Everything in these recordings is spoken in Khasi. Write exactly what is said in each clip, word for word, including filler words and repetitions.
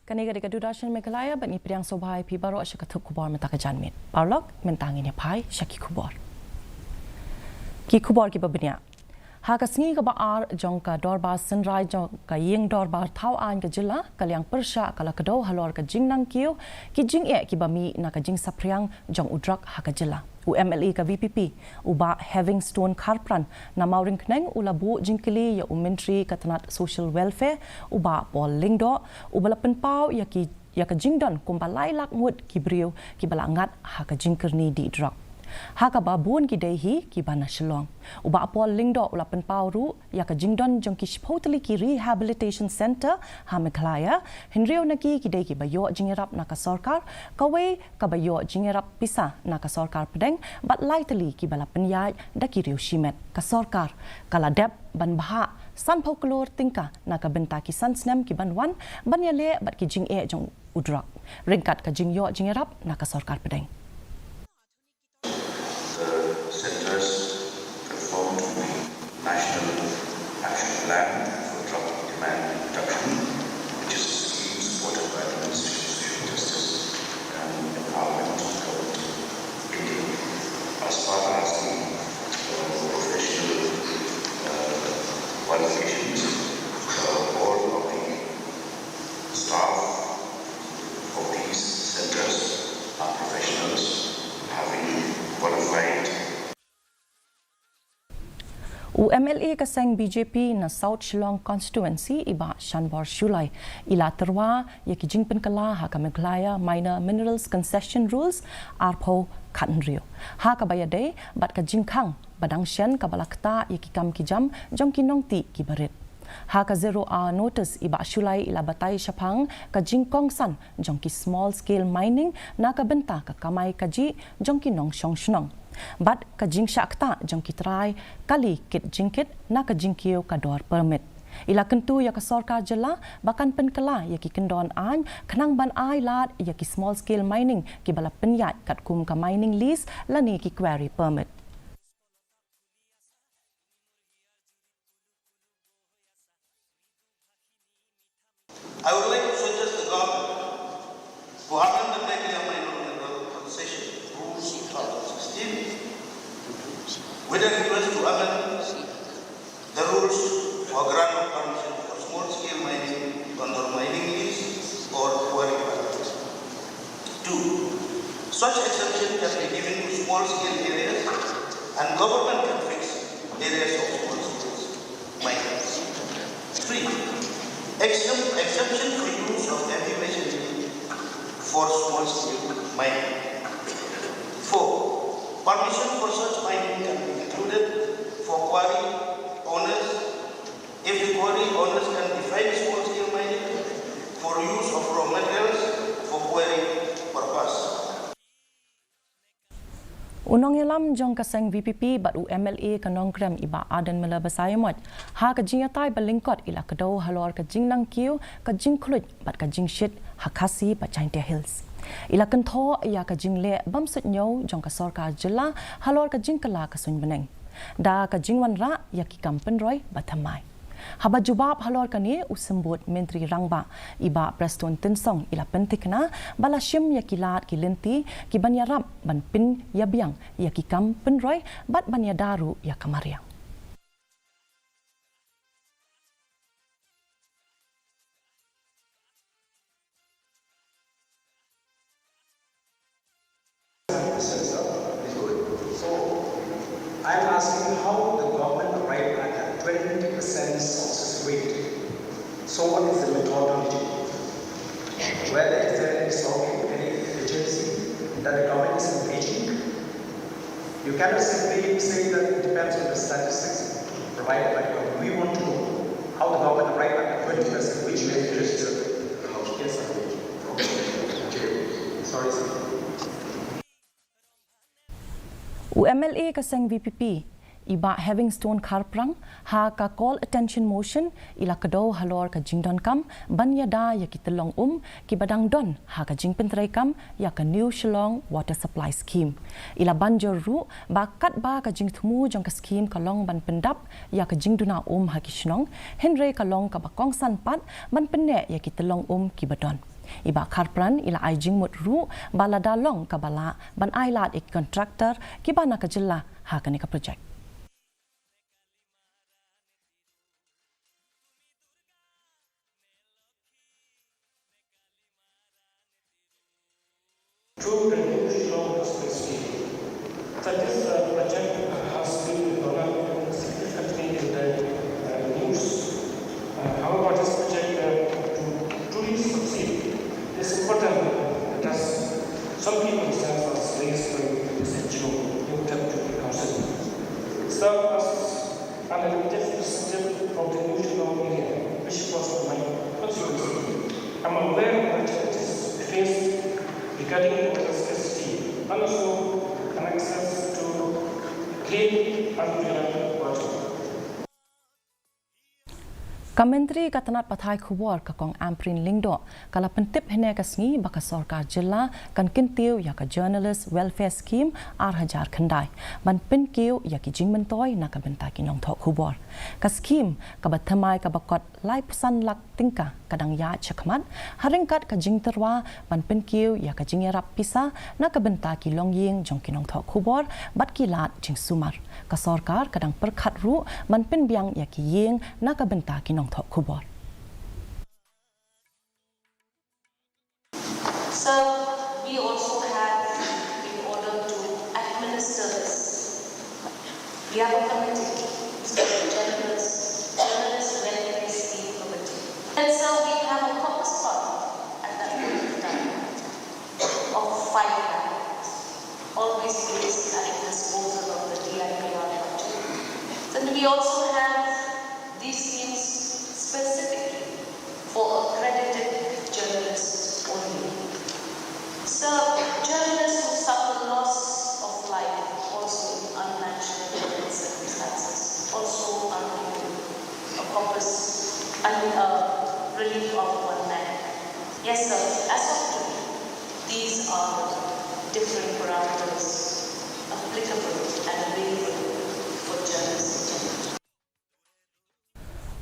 Kane ka dei ka Doordarshan Meghalaya, bad ngi pdiang sngewbha ïa phi baroh sha ka thup khubor mynta ka janmiet. Paralok, mynta ngin ïa phai sha ki khubor. Ki khubor kiba bniah. Ha ka sngi kaba ar jong ka dorbar synrai jong ka ïing dorbar thaw aiñ ka jylla, ka liang pyrshah ka la kdew halor ka jingnang kiew ki jingeh kiba mih na ka jingsaphriang jong u drok ha ka jylla. U M L A ka V P P, u Bah Heavingstone Kharpran, na Mawryngkneng, u la buh jingkylli ïa u Myntri ka tnat Social Welfare, u Bah Paul Lyngdoh, uba la pynpaw ïa ki, ïa ka jingdon kumba lai lak ngut ki briew kiba la ngat ha ka jingkyrni dih drok. Ha kaba bun ki dei hi kiba na Shillong. U Bah Paul Lyngdoh u la pynpaw ruh ïa ka jingdon jong ki shiphew tylli ki rehabilitation centre ha Meghalaya, hynriew na ki ki dei kiba ïoh jingïarap na ka sorkar, kawei kaba ïoh jingïarap pisa na ka sorkar pdeng, bad lai tylli kiba la pynïaid da ki riew shimet. Ka sorkar ka la dep ban bhah sanphew klur tyngka na ka bynta ki san snem ki ban wan, ban ïaleh bad ki jingeh jong u drok, ryngkat ka jingïoh jingïarap na ka sorkar pdeng. The centres reform to the National Action Plan for Drug Demand Reduction, which is a scheme supported by the Ministry of Social Justice and Empowerment, Government of India. As far as the, uh, professional, uh, qualifications, uh, all of the staff of these centres are professionals having qualified. U M L A ka seng B J P na South Shillong Constituency, i Bah Shanbor Shullai, i la tyrwa ïa ki jingpynkylla ha ka Meghalaya Minor Minerals Concession Rules arphew khathynriew, ha kaba ïadei bad ka jingkhang ba dang shen kaba la ktah ïa ki kam ki jam jong ki nongtih kiba rit. Ha ka zero hour notice, i Bah Shullai i la batai shaphang ka jingkongsan jong ki small scale mining na ka bynta ka kamai kajih jong ki nongshong shnong, bad ka jingshah ktah jong ki trai kali kit jingkit na ka jingkiew ka dor permit. I la kyntu ïa ka sorkar jylla ba kan pynkylla ïa ki kyndon aiñ khnang ban ai lad ïa ki small scale mining kiba la pynïaid katkum ka mining lease lane ki quarry permit. I would like to suggest the government to amend the Meghalaya Minor Mineral Concession Rules two thousand sixteen with a request to amend the rules for grant of permission for small scale mining under mining lease or quarry permit. Two, such exemption can be given to small scale areas and government can fix areas of small scale mining. Three, exemp-, exemption for use of heavy machinery for small scale mining. Four, permission for such mining can be included for quarry owners if the quarry owners can define small scale mining for use of raw materials for quarry purpose. U nongïalam jong ka seng V P P bad u M L A ka Nongkrem, i Bah Ardent Miller Basaiawmoit, ha ka jingïatai ba lyngkot i la kdew halor ka jingnang kiew, ka jingkhluit bad ka jingshit ha Khasi bad Jaintia Hills. I la kynthoh ïa ka jingleh bym suidñiew jong ka sorkar jylla halor ka jingkylla ka suiñ bneng da ka jingwanrah ïa ki kam pynroi ba thymmai. Haba jubab halor kane, u Symbud Myntri Rangbah, i Bah Prestone Tynsong, i la pynthikna ba la shim ïa ki lad ki lynti ki ban ïarap ban pynïabiang ïa ki kam pynroi bad ban ïada ruh ïa ka mariang. So, I'm asking how the government arrived at that twenty percent success rate. So, what is the methodology? Whether is there any, so, any agency that the government is engaging? You cannot simply say that it depends on the statistics provided by the government. We want to know how the government arrived at twenty percent, which way it registered the house. Yes, sir. Okay. Sorry, sir. U M L A ka seng V P P, i Bah Heavingstone Kharpran, ha ka call attention motion, i la kdew halor ka jingdonkam ban ïada ïa ki tyllong um kiba dang don ha ka jingpyntreikam ïa ka New Shillong Water Supply Scheme. I la ban jur ruh ba katba ka jingthmu jong ka scheme ka long ban pyndap ïa ka jingduna um ha ki shnong, hynrei ka long kaba kongsan pat ban pynneh ïa ki tyllong um kiba don. I Bah Kharpran i la ai jingmut ruh ba lada long kaba lah ban ai lad ïa ki contractor kiba na ka jylla ha kane ka project. Through the new Shillong Hospital Scheme, that is, uh, project has been developed significantly in the, uh, news. Uh, however, this project, uh, to truly succeed, it's important that some key concerns are raised by this N G O, New Type Tribal Council. Serve as an elected representative from the New Shillong area, which was my constituency. I'm aware of the challenges faced regarding water scarcity and also an access to clean and reliable water. Ka Myntri ka tnat pathai khubor ka Kong Ampareen Lyngdoh ka la pyntip hynne ka sngi ba ka sorkar jylla kan kyntiew ïa ka Journalist Welfare Scheme ar hajar khyndai ban pynkiew ïa ki jingmyntoi na ka bynta ki nongthoh khubor. Ka skhim kaba thymmai kaba kot laiphew san lak tyngka ka dang ïaid shakhmat ha ryngkat ka jingtyrwa ban pynkiew ïa ka jingïarap pisa na ka bynta ki longïing jong ki nongthoh khubor bad ki lad jingsumar. Ka sorkar ka dang pyrkhat ruh ban pynbiang ïa ki ïing na ka bynta ki nongthoh khubor. So we also have, in order to administer this, we have a committee, it's called the Journalist, Journalist Welfare Scheme Committee. And so we have a corpus fund at that point of time of five lakh, always placed at the disposal of the D I P R budget. Then we also have these schemes specifically for accredited journalists only. So, journalists who suffer loss of life also in unnatural circumstances also are given a corpus, I mean, a relief of one lakh. Yes, sir. As of today, these are the different parameters applicable and available for journalists.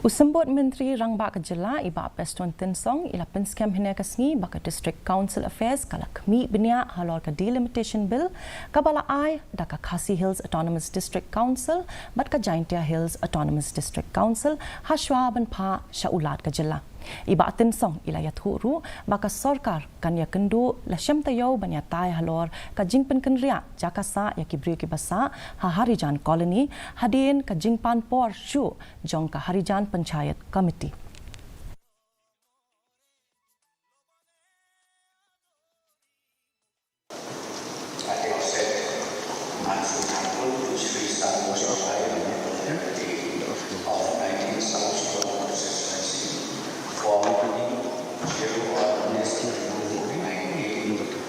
U Symbud Myntri Rangbah ka Jylla, i Bah Prestone Tynsong, i la pynskhem hynne ka sngi ba ka District Council Affairs ka la khmih bniah halor ka Delimitation Bill, kaba la ai da ka Khasi Hills Autonomous District Council bad ka Jaintia Hills Autonomous District Council, hashwa ban phah sha u Lat ka Jylla. I Bah Tynsong i la ïathuh ruh ba ka sorkar kan ïakynduh la shem taïew ban ïatai halor ka jingpynkynriah jaka sah ïa ki briew kiba sah ha Harijan Colony, hadien ka jingpan por shuh jong ka Harijan Panchayat Committee. At the outset, I'm thankful to Shri Sangmo Shanghai on the day of nineteen South Shillong Constituency for opening Shillong Minister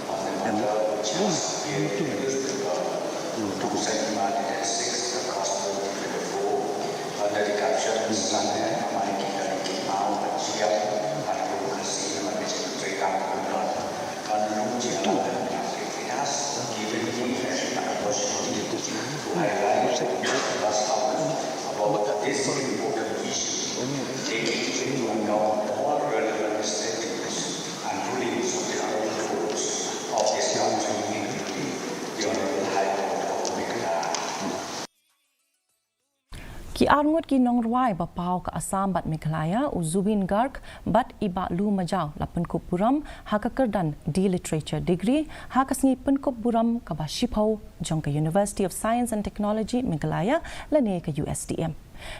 on the matter which has appeared in the newspaper. Sent market at six, the gospel twenty-four, under the caption Sangmo Amai Ki Kali Ki Mau Bachiam, Atu Kasi Amai Ki Kali Ki Mau. It has given me an opportunity to highlight to the House about this important issue, taking into account all relevant statements and rulings of the Honorable Courts of this country, including the Honorable High Court of Meghalaya. Ki arngut ki nongrwai ba paw ka Assam bad Meghalaya, u Zubeen Garg bad i Bah Lou Majaw, la pynkup burom ha ka kyrdan D Literature Degree ha ka sngi pynkup burom kaba shiphew jong ka University of Science and Technology Meghalaya lane ka U S T M.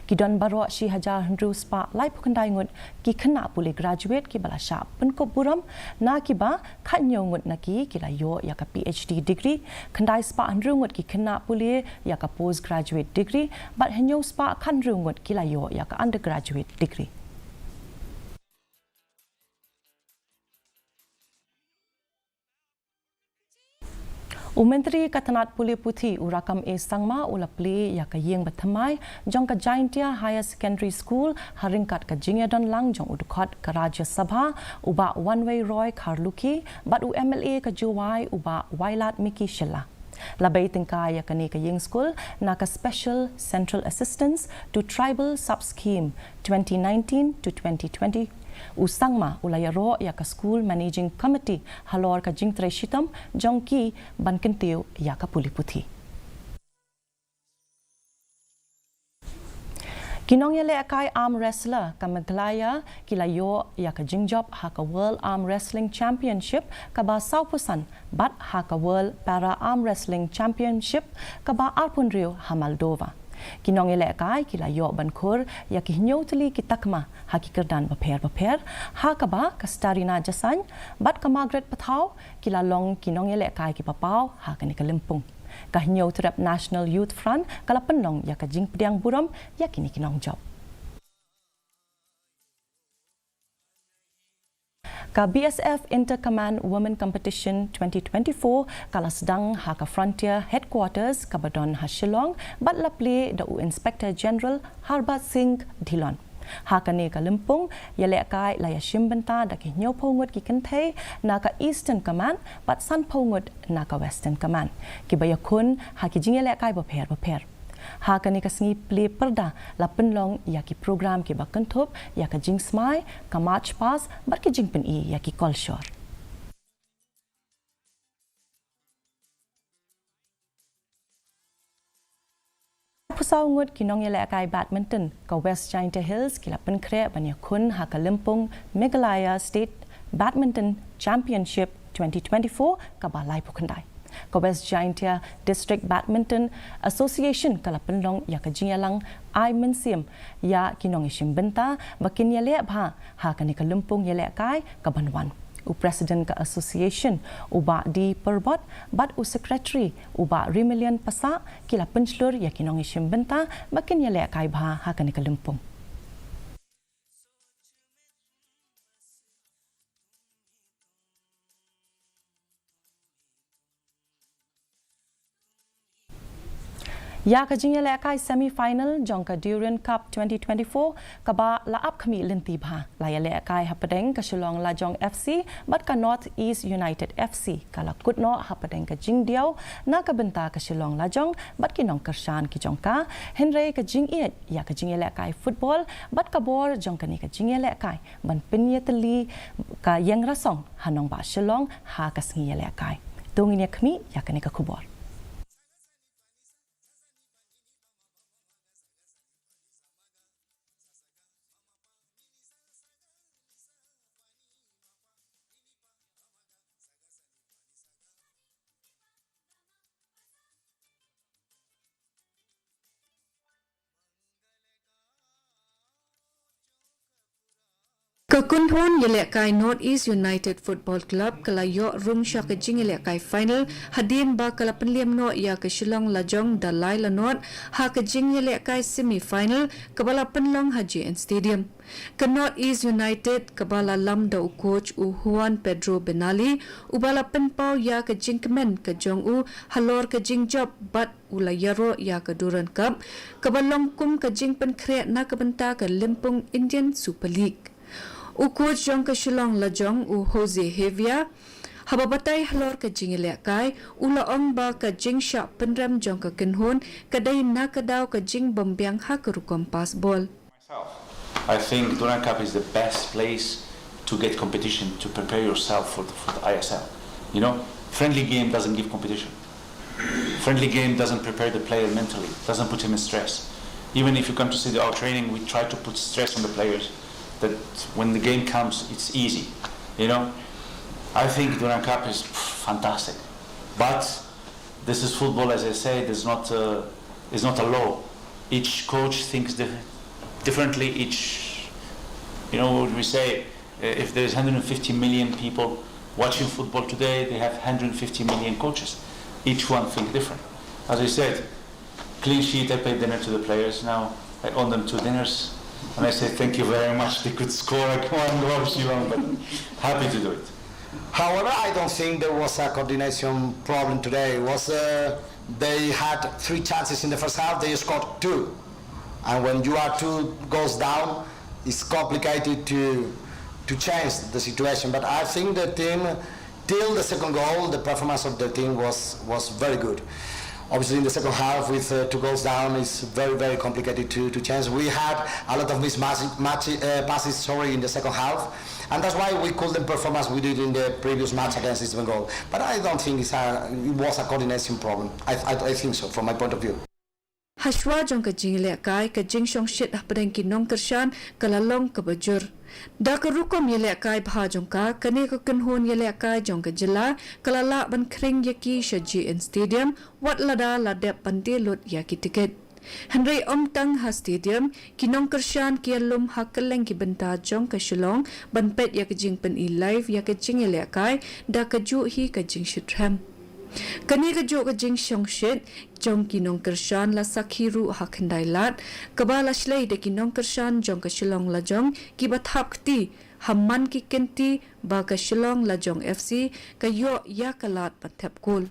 Ki don baroh shi hajar hynriew spah laiphew khyndai ngut ki khynnah pule graduate kiba la shah pynkup burom, na kiba khathynñiew ngut na ki ki la ïoh ïa ka P H D degree, khyndai spah hynriew ngut ki khynnah pule ïa ka postgraduate degree, bad hynñiew spah khathynriew ngut ki la ïoh ïa ka undergraduate degree. U Myntri ka tnat pule puthi, u Rakkam A Sangma, u la plie ïa ka ïing bathymmai jong ka Jaintia Higher Secondary School ha ryngkat ka jingïadon lang jong u dkhot ka Rajya Sabha, u Bah Wanwei Roy Kharlukhi, bad u M L A ka Jowai, u Bah Wailadmiki Shylla. La bei tyngka ïa kane ka ïing skul na ka Special Central Assistance to Tribal Sub-Scheme twenty nineteen to twenty twenty U Sangma u la ïaroh ïa ka School Managing Committee halor ka jingtrei shitom jong ki ban kyntiew ïa ka pule puthi. Ki nongïalehkai arm wrestler ka Meghalaya ki la ïoh ïa ka jingjop ha ka World Arm Wrestling Championship kaba sawphew san bad ha ka World Para Arm Wrestling Championship kaba arphew hynriew ha Moldova. Ki nongïalehkai ki la ïoh ban khur ïa ki hynñiew tylli ki takma ha ki kyrdan bapher bapher, ha kaba ka Starina Jasaiñ bad ka Margaret Pathaw ki la long ki nongïalehkai kiba paw ha kane ka lympung. Ka Hynñiewtrep National Youth Front ka la pynlong ïa ka jingpdiang burom ïa kine ki nongjop. Ka B S F Inter Command Women Competition twenty twenty-four ka la sdang ha ka Frontier Headquarters kaba don ha Shillong bad la plie da u Inspector General Harbans Singh Dhillon. Ha kane ka lympung, ïalehkai la ïashim bynta da ki hynñiewphew ngut ki kynthei na ka Eastern Command bad sanphew ngut na ka Western Command, kiba ïakhun ha ki jingïalehkai bapher bapher. Ha kane ka sngi plie pyrda la pynlong ïa ki program kiba kynthup ïa ka jingsmai, ka march past bad ki jingpyni ïa ki kolshor. Arphew saw ngut ki nongïalehkai badminton ka West Jaintia Hills ki la pynkhreh ban ïakhun ha ka lympung Meghalaya State Badminton Championship twenty twenty-four kaba laiphew khyndai. Ka West Jaintia District Badminton Association ka la pynlong ïa ka jingïalang ai mynsiem ïa ki nongïashim bynta ba kin ïaleh bha ha kane ka lympung ïalehkai kaban wan. U President ka Association, u Bah D Pyrbot, bad u Secretary, u Bah Rimilian Passah, ki la pynshlur ïa ki nongïashim bynta ba kin ïalehkai bha ha kane ka lympung. Ïa ka jingïalehkai semi final jong ka Durand Cup twenty twenty-four kaba la ap khmih lynti bha, la ïalehkai hapdeng ka Shillong Lajong F C bad ka North East United F C, ka la kut noh hapdeng ka jingdiaw na ka bynta ka Shillong Lajong bad ki nongkyrshan ki jong ka, hynrei ka jingïeit ïa ka jingïalehkai football bad ka bor jong kane ka jingïalehkai ban pynïatylli ka ïeng rasong ha nongbah Shillong ha ka sngi ïalehkai. To ngin ïa khmih ïa kane ka khubor. Ka kynhun ïalehkai North East United Football Club ka la ïoh rung sha ka jingïalehkai final hadien ba ka la pynliem noh ïa ka Shillong Lajong da lai la nod ha ka jingïalehkai semi final kaba la pynlong ha J N Stadium. Ka North East United kaba la lam da u coach u Juan Pedro Benali, uba la pynpaw ïa ka jingkmen ka jong u halor ka jingjop bad u la ïaroh ïa ka Durand Cup, kaba long kum ka jingpynkhreh na ka bynta ka lympung Indian Super League. U coach jong ka Shillong Lajong u Jose Javier, haba batai halor ka jingïalehkai, u la ong ba ka jingshah pynrem jong ka kynhun ka dei na ka daw ka jingbymbiang ha ka rukom pass ball. Myself, I think Durand Cup is the best place to get competition, to prepare yourself for the, for the I S L. You know, friendly game doesn't give competition. Friendly game doesn't prepare the player mentally, doesn't put him in stress. Even if you come to see the, our training, we try to put stress on the players that when the game comes, it's easy. You know, I think Durand Cup is fantastic, but this is football, as I said, is not a, is not a law. Each coach thinks dif- differently. Each, you know, what we say, uh, if there's one hundred fifty million people watching football today, they have one hundred fifty million coaches. Each one think different. As I said, clean sheet, I paid dinner to the players. Now I own them two dinners. And I say thank you very much. They could score one goal, Shillong, but happy to do it. However, I don't think there was a coordination problem today. It was, uh, they had three chances in the first half, they scored two. And when you are two goals down, it's complicated to, to change the situation. But I think the team, till the second goal, the performance of the team was, was very good. Obviously, in the second half, with uh, two goals down, it's very, very complicated to, to change. We had a lot of mismatch, match, uh, passes, sorry, in the second half. And that's why we couldn't perform as we did in the previous match against East Bengal. But I don't think it's a, it was a coordination problem. I, I, I think so, from my point of view. Hashwa jong ka jingïalehkai, ka jingshongshit hapdeng ki nongkyrshan ka la long kaba jur. Da ka rukom ïalehkai bha jong ka, kane ka kynhun ïalehkai jong ka jylla ka la lah ban khring ïa ki sha J N Stadium, wat lada la dep ban die lut ïa ki tiket. Hynrei ym tang ha stadium, ki nongkyrshan ki ïalum ha kylleng ki bynta jong ka Shillong ban peit ïa ka jingpyni live ïa ka jingïalehkai da kajuh hi ka jingshitrhem. Kane kajuh ka jingshongshit jong ki nongkyrshan la sakhi ruh ha Khyndai Lad, kaba la shlei da ki nongkyrshan jong ka Shillong Lajong kiba thap kti ha man ki kynti ba ka Shillong Lajong F C ka ïoh ïa ka lad ban thep kol.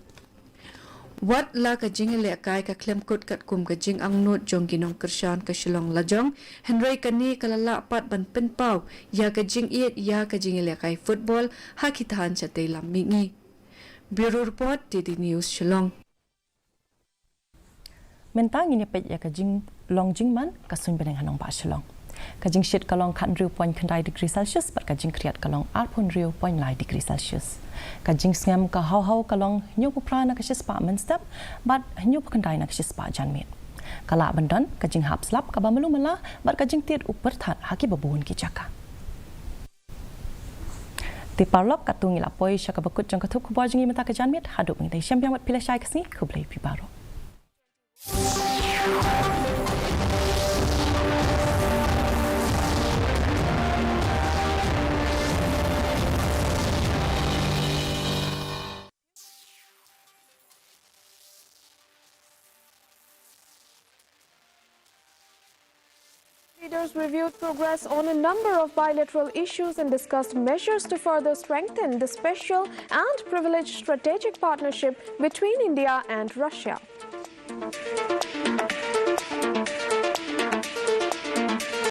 Wat la ka jingïalehkai ka khlem kut katkum ka jingangnud jong ki nongkyrshan ka Shillong Lajong, hynrei kane ka la lah pat ban pynpaw ïa ka jingïeit ïa ka jingïalehkai football ha ki thain shatei lam mihngi. Bureau Report, D D News, Shillong. Mynta ngin ïa peit ïa ka jinglong jingman ka suiñ bneng ha nongbah Shillong. Ka jingshit ka long khathynriew point khyndai degree Celsius bad ka jingkhriat ka long arphew hynriew point lai degree Celsius. Ka jingsngem ka haw haw ka long hynñiewphew phra na ka shispah mynstep bad hynñiewphew khyndai na ka shispah janmiet. Ka lah ban don ka jinghap slap kaba malu mala bad ka jingtied u pyrthat ha kiba bun ki jaka. Te paralok, katto ngi la poi sha kaba kut jong ka thup khubor jong ngi mynta ka janmiet. Haduh ban ïadei shem biang bad phi lashai ka sngi, khublei phi baroh. Leaders reviewed progress on a number of bilateral issues and discussed measures to further strengthen the special and privileged strategic partnership between India and Russia.